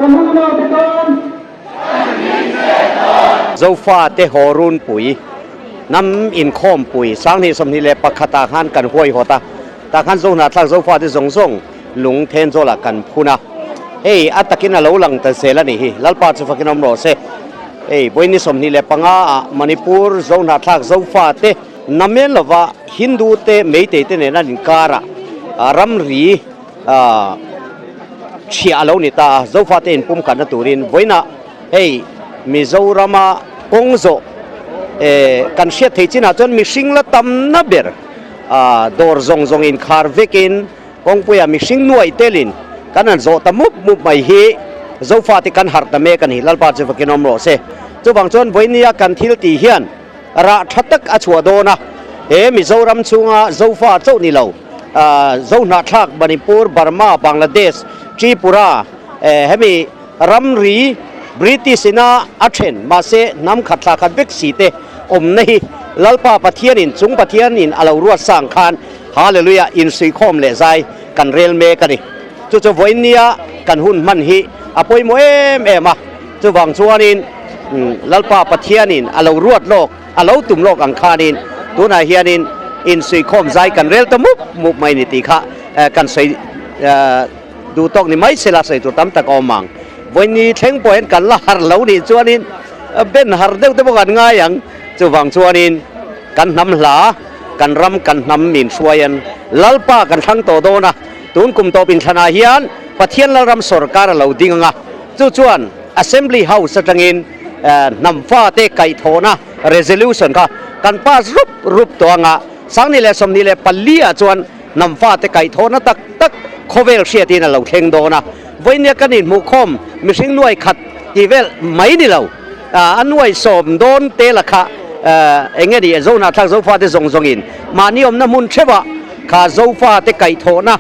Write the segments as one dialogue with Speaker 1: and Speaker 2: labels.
Speaker 1: Kan unaute tan.
Speaker 2: Zofate haw runpui hnam inkhawmpui 2021 ah khan kan huaihawt a, tah khan Zohnahthlak Zofate zawng zawng lung Thenzawlah kan phun a, hei a takin a lo lang ta zel a nih hi, Lalpa chu fakin awm rawh se. Hei vawiin 25 ah Manipur Zohnahthlak Zofate namen lova Hindu te Meitei te nena an inkarah ramri chhiah a lo ni ta a, Zofate inpumkhatna turin vawiinah hei Mizorama kawng zawh kan hriat theih chinah chuan mihring la tamna ber dawr zawng zawng inkhar vekin kawngpuia mihring nuaih telin kan han zawh ta mup mup mai hi Zofate kan harh ta mek a ni, Lalpa chu fakin awm rawh se. Chuvang chuan vawinia kan thil tih hian rah tha tak a chhuah dawn a, he Mizoram chhunga Zofa chauh ni lo, Zohnahthlak, Manipur, Burma, Bangladesh, Tripura, hemi ramri British ina a then mahse hnam khat thla khat vek si te awmna hi Lalpa Pathianin chung Pathianin a lo ruat sang khan Hallelujah insuikhawm leh zai kan rel mek a ni. Chu chu vawiinnia kan hun hman hi a pawimawh em em a, chuvang chuanin Lalpa Pathianin a lo ruat lawk, a lo tum lawk ang khanin tunah hianin insuikhawm zai kan rel ta mup mup mai ni tih kha kan sawi duh tawk ni mai sela sawi tur tam tak a awm ang. Vawiinni thleng pawh hian kan la har lo nih chuanin ben har deuh te pawh kan ngai ang, chuvang chuanin kan hnam hla, kan ram kan hnam min hruaiin Lalpa kan thlang tawh dawn a. Tun kum tawp inthlanah hian Pathian Lalram sawrkar a lo ding ang a, chu chuan Assembly House atangin hnam fate kaihthawhna resolution kha kan pass rup rup tawh ang a, 2024 ah chuan hnam fate kaihthawhna tak tak khawvel hriatin a lo thleng dawn a. Vawinia kan inhmuhkhawm mihring nuai khat tih vel mai ni lo, a nuai sawm dawn te la kha eng nge ni Zohnahthlak Zofate zawng zawngin mahni awmna hmun theuhah kha Zofate kaihthawhna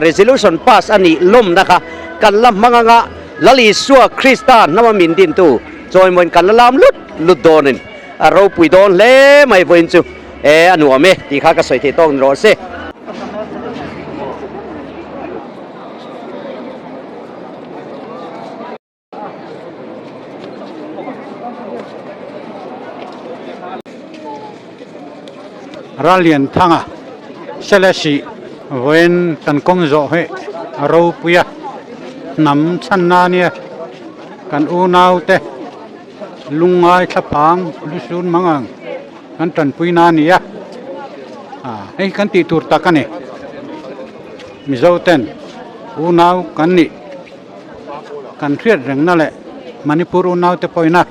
Speaker 2: resolution pass a nih lawmna kha kan la hmang anga Lal Isua Krista hnama min dintu chawimawiin kan la lam lut lut dawnin a ropui dawn hle mai vawiin chu e a nuam e tih kha ka sawi theih tawk ni rawh se.
Speaker 3: Rallianthanga Selesih vawiin kan kawng zawh hi a ropui a, hnam chhanna ania kan unaute lungngai thlaphang lusun mang ang kan tanpui na a ni a, hei kan tih tur tak a ni Mizo ten unau kan nih. Kan hriat rengna leh Manipur unaute pawhina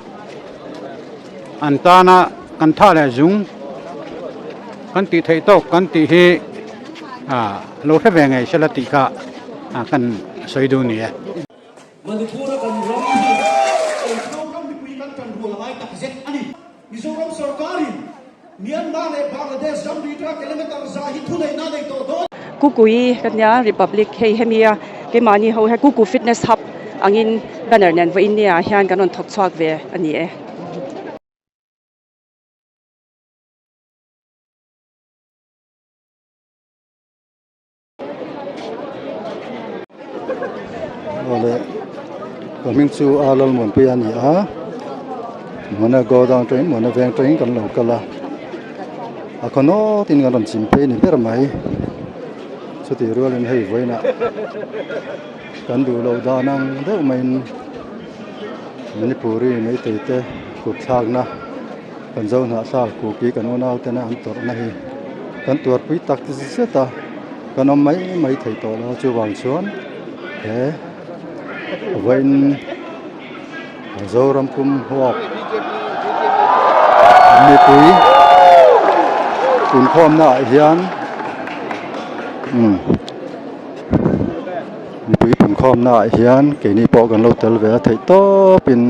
Speaker 3: an tana kan tha leh zung kan tih theih tawk kan tih hi lo hre ve ngei sela tih kha kan sawi duh ni e.
Speaker 1: Manipur-a kan ram hi Mizoram mipui kan tan rual a ngai tak zet a ni. Mizoram sorkarin Myanmar leh Bangladesh ramri ṭha kilometer za hi thuneihna a nei tawh dawn.
Speaker 4: Kukui ka nia Republic hei hemi a keimahni ho hian Kuku Fitness Hub angin banner nen vawiin nia hian kan rawn thawk chhuak ve a ni e.
Speaker 5: Awle ka hming chu a Lalmuanpui a ni a Mona Godown atangin Mona veng atangin kan lo kal a a khaw nawt in kan rawn chim phei a ni ber mai chutih rualin hei vawiinah kan duh loh dan ang deuh maiin Manipuri meitei te kut thlakna kan zo hnahthlak kuki kan unau tena an tawrhna hi kan tuarpui tak zet a kan awm mai mai thei tawh lo a chuvang chuan he vawiin Zoram pum huap mipui inkhawmna ah hian umm mipui inkhawmna ah hian keini pawh kan lo tel ve a theih tawpin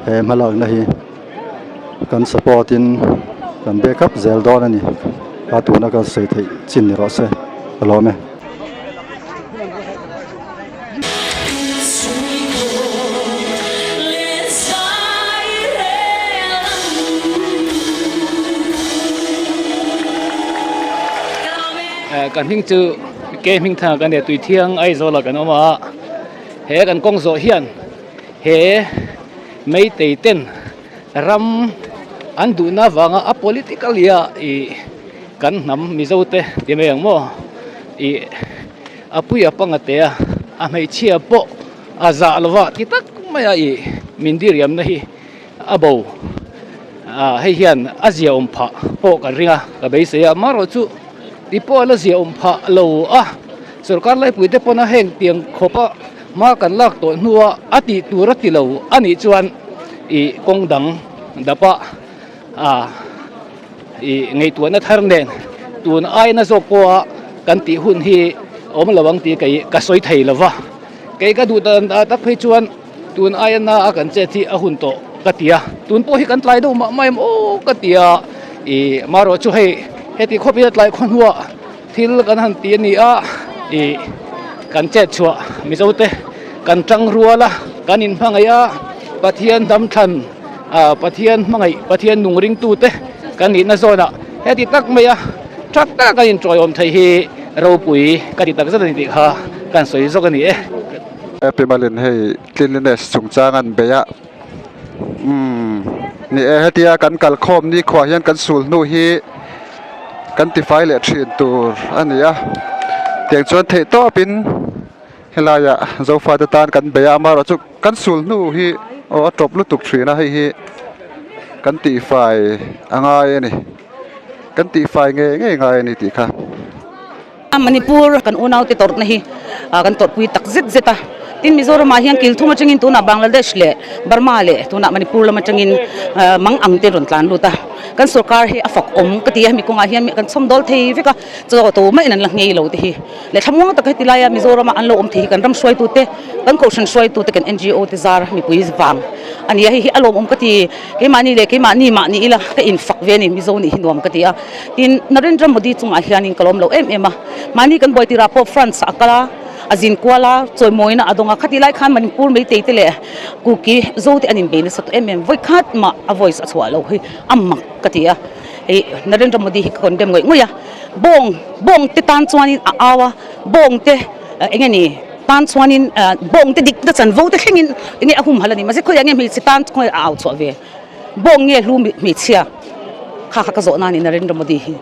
Speaker 5: he hmalakna hi. Kan support in kan back up zel dawn a ni a tuna kan sawi theih chin ni rawh se ka lawm e.
Speaker 6: Kan hming chu ke hming thang kan ni a Tuithiang Aizawl ah kan awm a he kan kawng zawh hian. He Meitei ten ram an duhna avanga a political ia ih kan hnam Mizo te ti mai ang maw ih a puia panga te a a hmeichhia pawh a zah lova ti tak maia ih min diriamna hi a bo ah hei hian a zia awm phah pawh kan ring a ka beisei a amaherawhchu ti pawh a la zia awm phah lo a sorkar laipui te pawn a heng tiang khawp a hma kan lak tawh hnua a tih tur a ti lo a nih chuan ih kawng dang dap a ah ih ngaihtuahna thar nen tun aina zawk pawha kan tih hun hi awm lo ang tih kei ka sawi thei lo va kei ka duh dan tak phei chuan tun aia na a kan chet hi a hun tawh ka ti a tun pawh hi kan tlai deuh mah mah em aw ka ti a ih marawh chu hei heti khawp hi a tlai khaw hnuah thil kan han ti a ni a ih kan chet chhuah mizo te kan tang rual a kan inhmangaih a Pathian damthlan ah Pathian hmangaih Pathian nung ringtu te kan nihna zawnah heti tak mai a tha tak a intawiawm theih hi ropui ka ti takzet a ni tih kha kan sawi zawk a ni e.
Speaker 7: Pimalin hei cleanliness chungchang an bei a umm ni e hetia kan kalkhawm nikhua hian kan sul hnu hi kan tifai leh thin tur a ni a tiang chuan theih tawpin helaiah zofa te tan kan bei a amaherawhchu kan sul hnu hi aw a tawp lutuk thin a hei hi kan tihfai a ngai a ni kan tihfai ngei ngei ngai a ni tih kha.
Speaker 8: Manipur kan unaute tawrhna hi kan tawrhpui tak zet zet a, tin Mizoramah hian kil thum atangin tunah Bangladesh leh Burma leh tunah Manipur lam atangin mang ang te rawn tlan lut a, kan sorkar hi a fak awm ka ti a, hemi kawngah hian kan chhawmdawl thei vek a, chaw to maiin an la nghei lo te hi leh thlamuang taka heti laia Mizorama an lo awm thei hi kan ram hruaitute kan kohhran hruaitute kan NGO te zar mipui vang a ni a, hei hi a lawmawm ka ti keimahni leh keimahni mahni ila ka infak ve a ni Mizo nih hi nuam ka ti a. Tin, Narendra Modi chungah hianin ka lawm lo em em a. Mahni kan buai tirah pawh France a kal a, a zin kual a, chawimawina a dawng a. Khatih lai khan Manipur Meitei te leh Kuki Zo te an inbei nasa tawh em em. Vawi khat mah a voice a chhuah lo hi a mak ka ti a. Hei Narendra Modi hi ka condemn ngawih ngawih a. Bawng, bawng te tan chuanin a au a, bawng te eng nge ni tan chuanin bawng te dik na chanvo te thlengin eng nge a humhalh a ni. Mahse khawiah nge hmeichhe tan khawiah a au chhuah ve. Bawng nge hlu hmeichhia kha kha ka zawh nan in Narendra Modi hi.